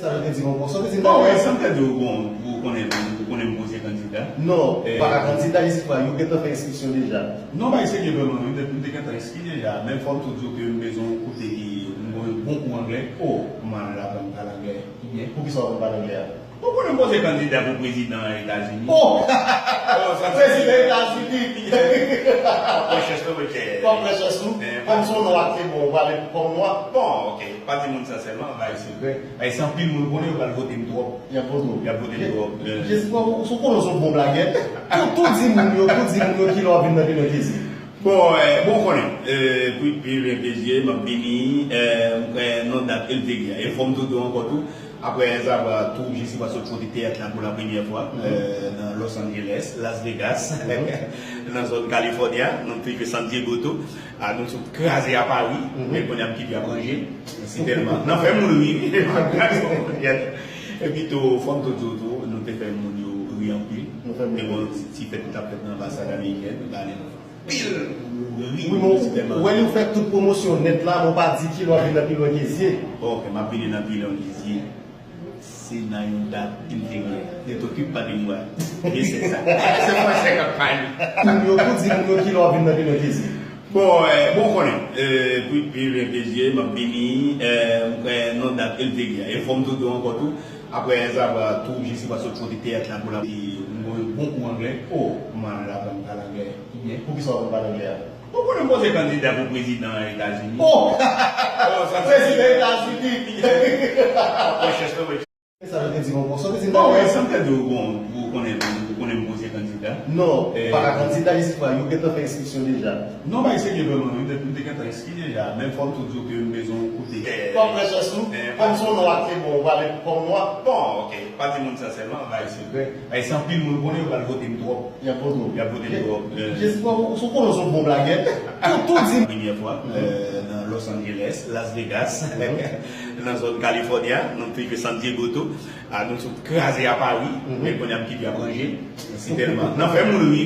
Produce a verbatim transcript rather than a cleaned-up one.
Sa yo te di yon bon, sa yo te di. Bon, wè, sa m te di w, bon, ou konnen, ou konnen m poze kandida. Non, eh, pa ka kandida, jis fwa yo gentan fè enskripsyon deja. Non, bay serye vrèman, m te, m te gentan enskri deja, men fò m tou di w ke m bezwen yon kote ki m gon yon bon kou anglè. Oh, m al aprann pale anglè. Ki byen, poukisa w aprann pale anglè a? Ou konnen m poze kandida pou prezidan Etazini. Oh! Prezidan Etazini! Pran chans nou, monchè. Pran chans nou. Kòm se yon nwa ke bon, ou pale kòm nwa. Bon, ok. Pa di moun sa sèlman, bay sekrè. Bay se anpil moun konnen, yo pral vote m twòp. Y ap vote w. Y ap vote m twòp. Jezi, bon, ou konnen w se yon bon blagè. Tou, tou di moun yo, tou di moun yo kilè w ap vin nan Pilon Jezi. Bon, eh, bon, konnen, eh, pi, pi byen plezi, m ap vini, eh, m kwè nan dat ke l te gen. E fò m tou di w ankò tou, aprè Zava tou, Jezi pa sot kote teyat la pou la premyè fwa, eh, nan Los Angeles, Las Vegas, nan zòn California, nou te rive San Diego tou. Ah, nou sot kraze a Pari, men kounye a m kite ap ranje. Si tèlman. Nan fè moun ri, wi. Epi tou, fò m tou di w tou, nou te fè moun yo ri anpil. Nou fè moun ri. Te gon ti, ti fèt ki t ap fèt nan anbasad amerikèn, nou t ale nou fè anpil moun ri, wi, men si tèlman. Ou wè li fè tout pwomosyon nèt la, men w pa di kilè w ap vin nan Pilon Jezi. Ok, m ap vini nan Pilon Jezi. Se nan yon dat enteryè. Nèt okip pa de mwa. Vye sèt sa. Se fransè k ap pale. Moun yo tou di moun yo kilè w ap vin nan Pilon Jezi. Bon, eh, bon, konnen, eh, pi, pi byen plezi, m ap vini, eh, m kwè nan dat enteryè. E fò m tou di w ankò tou, aprè Zava tou, Jezi pa sot kote teyat la pou la, e m gon yon bon kou anglè. Oh, m al aprann pale anglè. Ki byen, poukisa w aprann pale anglè a? Ou konnen m poze kandida pou prezidan Etazini. Oh! Prezidan Etazini! Pran chans nou, monchè. Sa yo te di yon bon, sa yo te di. Bon, wè, sa m te di w, bon, ou konnen, ou konnen m poze kandida. Non, pa ka kandida, jis fwa yo gentan fè enskripsyon deja. Non, bay serye vrèman, m te, m te gentan enskri deja, men fò m tou di w ke m bezwen yon kote. Kòm se yon nwa ke bon, ou pale kòm nwa. Bon, ok, pa di moun sa sèlman, bay sekrè. Bay se anpil moun konnen, yo pral vote m twòp. Y ap vote w. Y ap vote m twòp. Jezi, bon, ou konnen w se yon bon blagè. Tou, tou di. Premyè fwa, eh, nan Los Angeles, Las Vegas, nan zòn California, nou te rive San Diego tou. Ah, nou sot kraze a Pari, men kounye a m kite ap ranje. Si tèlman. Nan fè moun ri.